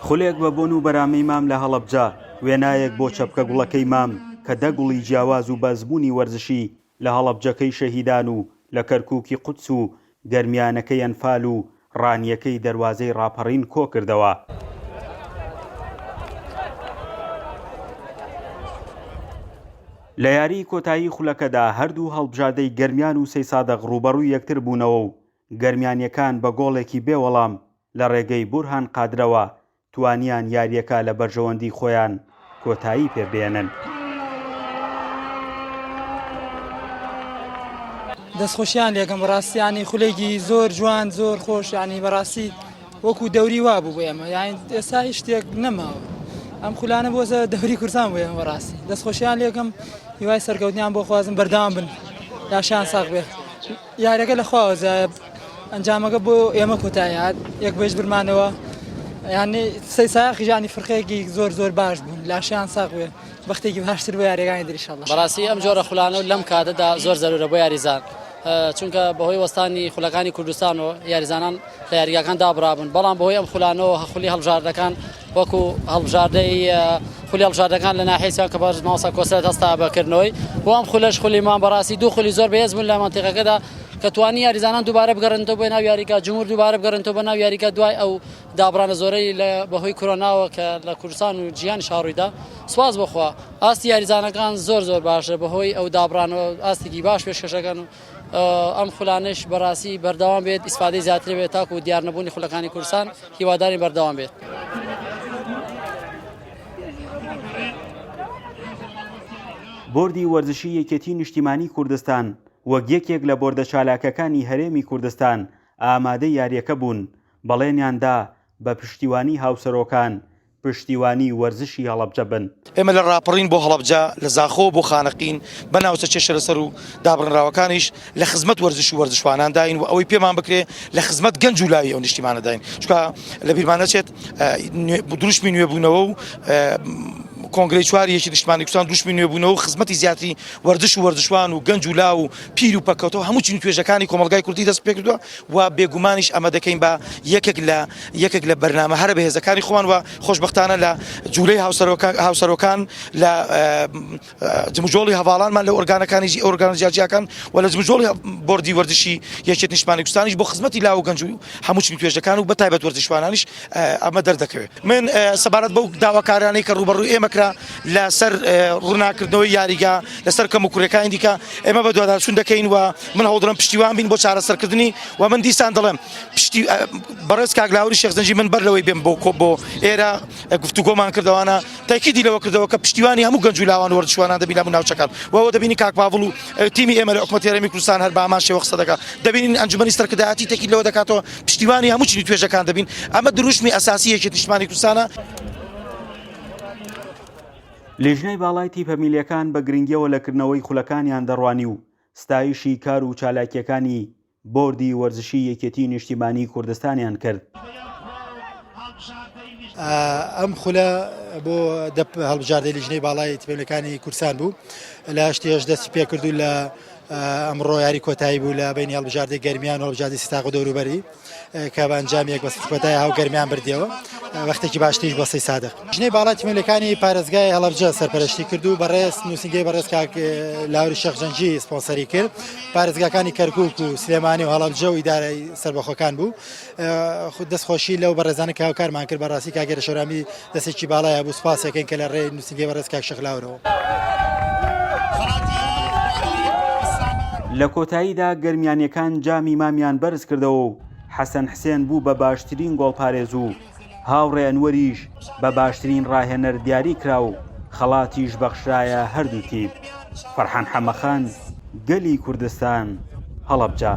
خولێک بە بۆن و بەرامەی مام لە هەڵەبجە، وێنایەک بۆ چەپکە گوڵەکەی مام کە دە گوڵی جیاواز و بە ئەزموونی وەرزشی لە هەڵەبجەکەی شەهیدان و لە کەرکووکی قودس و گەرمیانەکەی ئەنفال و ڕانیەکەی دەروازەی ڕاپەڕین کۆکردەوە. لە یاریی کۆتایی خولەکەدا هەردوو هەڵبژاردەی گەرمیان و سەیسادق ڕووبەڕووی یەکتر بوونەوە و گەرمیانییەکان بە گۆڵێکی بێ وەڵام لە ڕێگەی بورهان قادرەوە توانیان یارییەکە لە بەرژەوەندی خۆیان کۆتایی پێ بێنن. دەستخۆشیان لێکەم بەڕاستی ینی خولێکی زۆر جوان زۆر خۆش ینی بەڕاستی وەکو دەوری وا بوو بۆ ئێمە یان ئێستا هیچ شتێک نەماوە ئەم خولانە بۆزە دەوری کوردستان بۆ ئێمە بەڕاستی دەستخۆشیان لێکەم هیوای سەرکەوتنیان بۆ خوازم بەردەوام بن لاشیان ساغ بێ یاریەکە لە خواوە زایە ئەنجامەکە بۆ ئێمە کۆتایی هات یەک بەش برمانەوە یعنی سەی سایەقی ژانی فرقەیەکی زۆر زۆر باش بوون لاشیان ساغ بێ بەختێکی باشتر بۆ یاریەکانی تر ئیشەڵا. بەڕاستی ئەم جۆرە خولانە و لەم کاتەدا زۆر زەرورە بۆ یاریزان چونکە بەهۆی وەستانی خولەکانی کوردستان و یاریزانان لە یاریگاکان دابرابوون بەڵام بەهۆی ئەم خولانەوە خولی هەڵبژاردەکان وەکو هەڵبژاردەی خولی هەڵبژاردەکان لە ناحیەی سیان کە بەڕێز مامۆستا کۆسرەت هەستا بە کردنەوەی بۆ ئەم خولەش خولی مان بەڕاستی دوو خولی زۆر بەهێز بوون لە مەنتیقەکەدا کە توانی یاریزانان دووبارە بگەڕێنەوە بۆ ناو یاریگا جمهور دووبارە بگەڕێنەوە بۆ ناو یاریگا دوای ئەو دابڕانە زۆرەی لە بەهۆی کۆرۆناوە کە لە کوردستان و جیهان شاڕوویدا سواز بخوا ئاستی یاریزانەکان زۆر زۆر باشە بەهۆی ئەو دابڕانەوە ئاستێکی باش پێشکەشەکەن و ئەم خولانەش بەڕاستی بەردەوام بێت ئیسفادەی زیاتر بێت تاکو دیار نەبوونی خولەکانی کوردستان هیوادارین بەردەوام بێت. بۆردی وەرزشی یەکێتی نیشتیمانی کوردستان وەک یەکێک لە بۆردە چالاکەکانی هەرێمی کوردستان ئامادەی یارییەکە بوون، بەڵێنیان دا بە پشتیوانی هاوسەرۆکان پشتیوانی وەرزشی هەڵەبجە بن. ئێمە لە ڕاپەڕین بۆ هەڵەبجە، لە زاخۆوە بۆ خانەقین، بە ناوچە کێشەلەسەر و دابڕێنراوەکانیش لە خزمەت وەرزش و وەرزشوانانداین و ئەوەی پێمان بکرێ لە خزمەت گەنج و لاوی ئەو نیشتیمانەداین، چونکە لەبیرمان نەچێت دروشمی نوێبوونەوە و کۆنگرەی چواری یەکی نیشتمانی کوردستان دروشمی نوێبوونەوە و خزمەتی زیاتری وەرزش و وەرزشوان و گەنج و لاو و پیر و پەککەوتەوە هەموو چین و توێژەکانی کۆمەڵگای کوردی دەست پێکردووە و بێگومانیش ئەمە دەکەین بە یەکێک لە یەکێک لە بەرنامە هەرە بەهێزەکانی خۆمان و خۆشبەختانە لە جوولەی هاوسەرۆکان لە جموجۆڵی هەواڵانمان لە ئۆرگانەکانی ئۆرگانە جیاجیاکان و لە جموجۆڵی بۆردی وەرزشی یەکێتی نیشتمانی کوردستانیش بۆ خزمەتی لاو و گەنج و هەموو چین توێژەکان و بە تایبەت وەرزشوانانیش ئەمە دەردەکەوێت من سەبارەت بەو داواکارانەی کە ڕووبەڕووی ئێمە کرا لەسەر ڕووناکردنەوەی یاریگا لەسەر کەم و کوڕەکانی دیکە ئێمە بە دواداچوون دەکەین و من هەوڵدەم پشتیوان بین بۆ چارەسەرکردنی و من دیسان دەڵێم پشتی بەڕێز کاک لاوری شێخ زەنجی من بەر لەوەی بێم بۆ کۆ بۆ ئێرە گفتوگۆمان کردەوانە تاکیدی لەوە کردەوە کە پشتیوانی هەموو گەنج و لاوان وەرزشوانان دەبین لە هەموو ناوچەکان و ئەوە دەبینی کاک پاڤڵ و تیمی ئێمە لە حکومەتی هەرێمی کوردستان هەر بە هەمان شێوە قسە دەکات دەبینین ئەنجومەنی سەرکردایەتی تەکید لەوە دەکاتەوە پشتیوانی هەموو چین و توێژەکان دەبین ئەمە دروشمی ئەساسی یەکێتی نیشتمانی کوردستانە. لیژنەی باڵای تیپە میللیەکان بە گرنگیەوە لە کردنەوەی خولەکانیان دەڕوانی و ستایشی کار و چالاکیەکانی بۆردی وەرزشی یەکێتی نیشتیمانی کوردستانیان کرد. ئەم خولە بۆ هەڵبژاردەی لیژنەی باڵای تیپەکانی کوردستان بوو لە هەشتی هەشت دەستی پێکرد و لە ئەمڕۆ یاری کۆتایی بوو لە بینی هەڵبژاردەی گەرمیان و هەڵبژاردەی سیتاق و دەوروبەری کە بە ئەنجامی یەک بە سفر کۆتایی هاو گەرمیان بردیەوە وەختێکی باشتریش بۆ سەی سادق ژنەی باڵای تیمەکانی پارێزگای هەڵەبجە سەرپەرشتی کرد و بەڕێز نووسینگەی بەڕێز کاک لاوری شێخ جەنگی سپۆنسەری کرد پارێزگاکانی کەرکوک و سلێمانی و هەڵەبجە و ئیدارەی سەربەخۆکان بوو دەستخۆشی لەو بەڕێزانە کە هاوکارمان کرد بەڕاستی کاک گەرە شۆرامی دەستێکی باڵای هەبوو سوپاسێکەین کە لە ڕێی نووسینگەی بەڕێز کاک شێخ لاورەوە. لە کۆتاییدا گەرمیانیەکان جامی مامیان بەرزکردەوە و حەسەن حسێن بوو بە باشترین گۆڵپارێز و هاوڕێ ئەنوەریش بە باشترین ڕاهێنەر دیاری کرا و خەڵاتیش بەخشرایە هەردوو تیپ. فەرحان حەمەخان، گەلی کوردستان، هەڵەبجە.